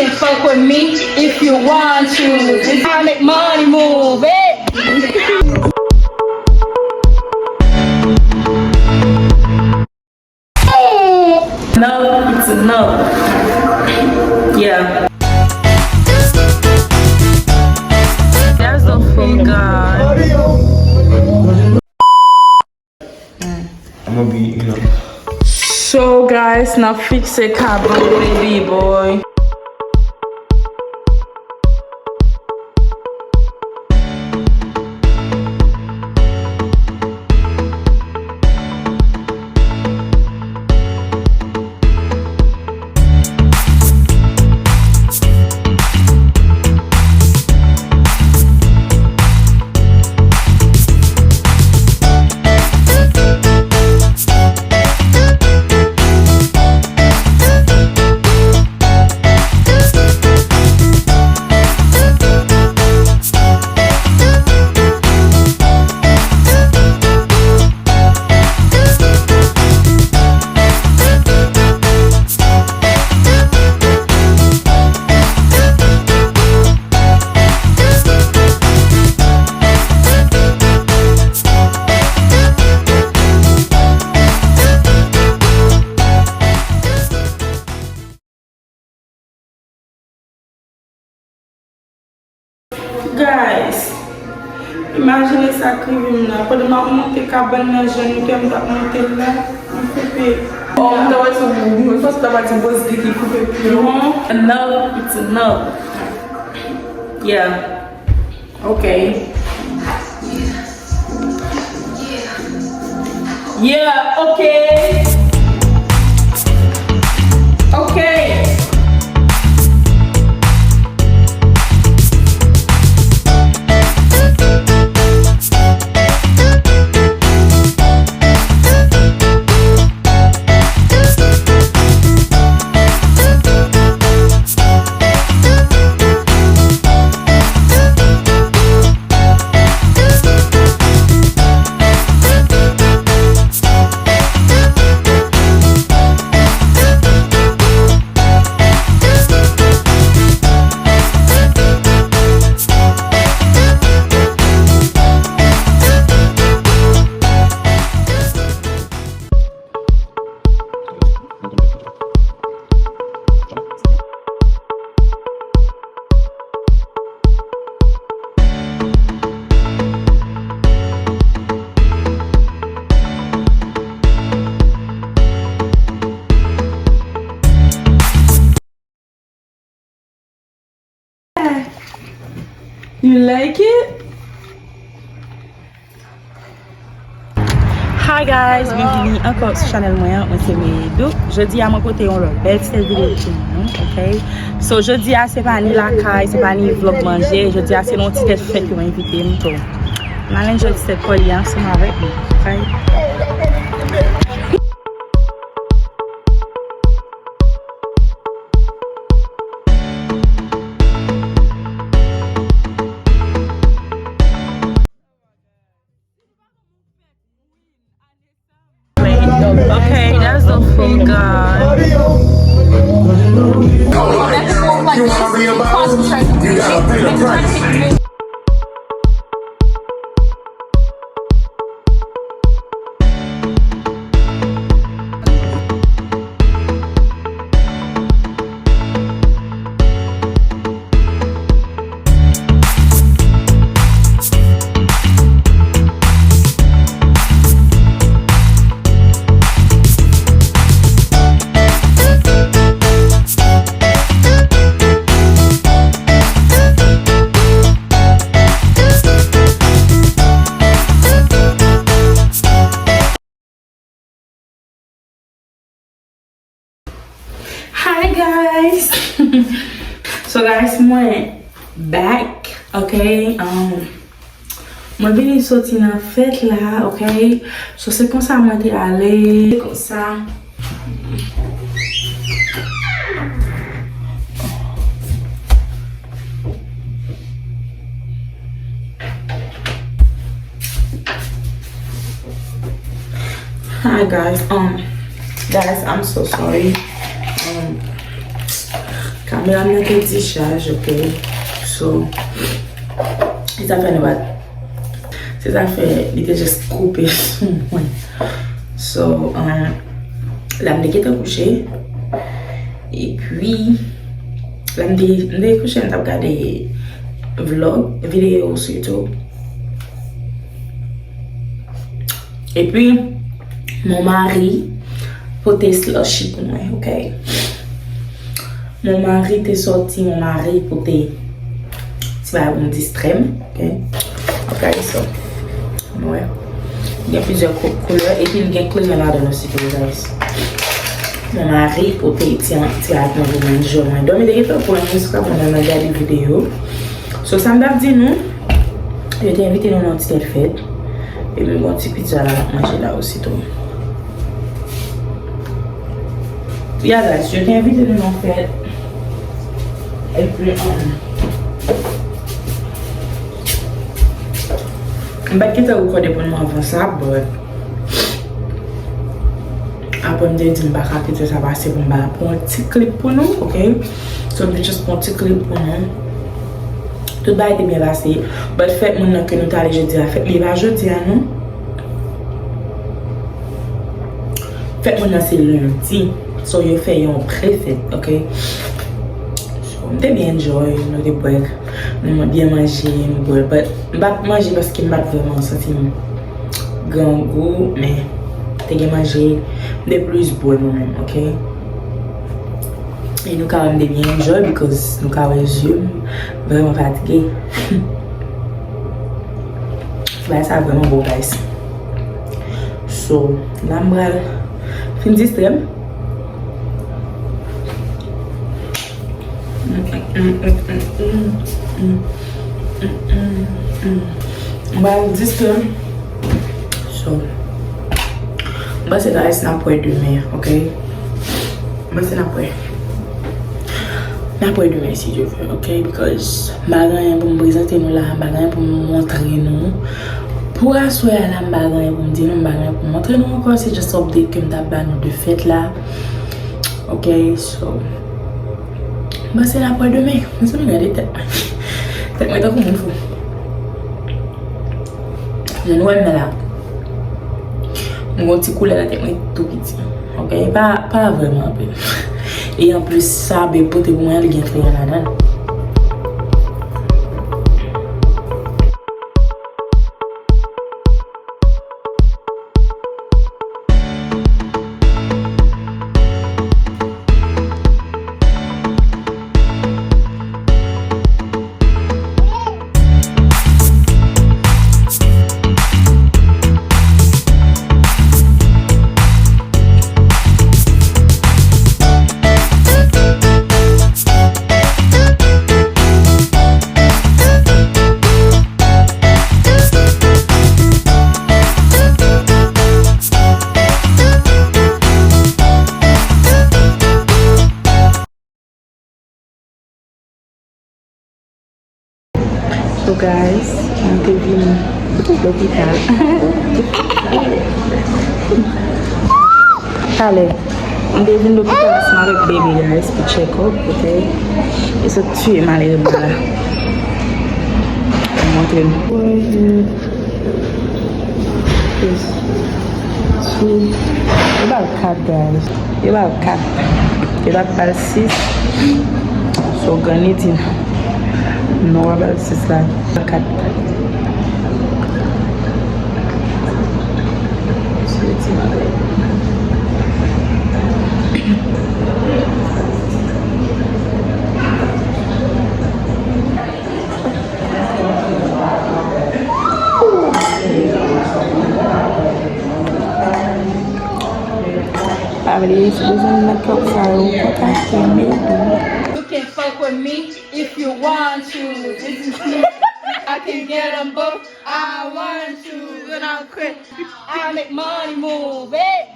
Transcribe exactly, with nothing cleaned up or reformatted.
Fuck with me if you want to. This how I make money move, eh? Enough, it's enough. Yeah. That's the full God. I'ma be, you know. So, guys, n ap fikse kabann, baby boy. Guys, imajine sa k rive m la. Pandan m ap monte kabann nan, jan nou te m t ap monte l la, m koupe. Oh, m ta wè sou moun, mwen panse ta pati boz ki koupe pye w. Non, enough, it's enough. Yeah. Okay. Yeah, okay. Okay. You like it? Hi guys, byenvini ankò sou chanèl mwen an, mwen se Meyedou. Jodi a mwen pote yon lòt bèl ti tèt videyo pou nou, ok? So jodi a se pa ni lakay, se pa ni vlog manje, jodi a se nan yon ti tèt fèt yo envite m, so n al enjoy ti tèt kòlye ansanm avèk mwen, ok? Okay, that's the full God. Hi guys! So guys, mwen back, ok? Um, mwen vini soti nan fèt la, ok? So se konsa mwen te ale, konsa. Hi guys, um, guys, I'm so sorry. Um, ka Men la m nan te dichaj, ok? So, se sa fè nou pa, se sa fè li te just koupe sou mwen. So, um, la m te gentan kouche. Epi, la m te, m te kouche, m t ap gade vlog, videyo sou YouTube. Epi, mon mari pote slushy pou mwen, ok? Mon mari te sòti, mon mari pote ti bagay pou m distrè m, ok? Ok, so, nou wè. Gen plizyè kou-, koulè, epi l gen kleren ladan l osi tou, guys. Mon mari pote ti, ti bagay pou mwen, pou mwen, jò mwen. Dòmi te gentan pran, mwen sou ka pran nan gade videyo. So, sa m t ap di nou, yo te envite nou nan yon ti tèt fèt. Epi m gon ti pizza la, m ap manje la osi tou. Yeah, guys, yo te envite nou nan fèt. Epi, um, m pa t gentan rekòde pou nou anvan sa, but apre m te di m pa ka kite sa pase pou m pa pran yon ti klip pou nou, ok? So, m te just pran yon ti klip pou nou. Tout bagay te byen pase. But fèt moun nan ke nou t ale jodi a, fèt li pa jodi a, non. Fèt moun nan se lendi. So, yo fè yon pre-fèt, ok? So, m te byen enjoy, nou te bwè, nou byen manje, nou bwè. But m pa t manje paske m pa t vrèman santi m grangou, men te gen manje, m te plis bwè mwen menm, ok? E nou ka wè m te byen enjoy because nou ka wè zye m vrèman fatige. Bagay sa vrèman bon, guys. So, la m pral fin distrè m. M pral distrè m. So, m panse guys n ap wè demen, ok? M panse n ap wè. N ap wè demen si Dye vle, ok? Because m pa gen anyen pou m prezante nou la, m pa gen anyen pou m montre nou. Pou aswè a la, m pa gen anyen pou m di nou, m pa gen anyen pou m montre nou ankò, se just update ke m t ap ba nou de fèt la. Ok, so, m panse n ap wè demen. Mezanmi, gade tèt mwen. Tèt mwen tankou moun fou. Jan nou wè m nan la. M gon ti koulè nan tèt mwen tou piti. Ok, pa, pa vrèman anpil. E anplis, sa bebe pote pou mwen, li gen kleren ladan l. So guys, mwen te vin lopital. Talè, mwen te vin lopital ansanm avèk bebe, guys, pou check up, ok? E sot tiye malere mwen la. Mwen montre nou. Sou, yo ba l kat, guys. Yo ba l kat. Yo pa t ba l sis. So, grannitin. Non, yo ba l sis la. Kat. Pa bliye, si bezwen nan kòb sa yo, kontakte m. You can fuck with me if you want to. This is me. I can get 'em both. I want to. When I quit, I make money move. Hey.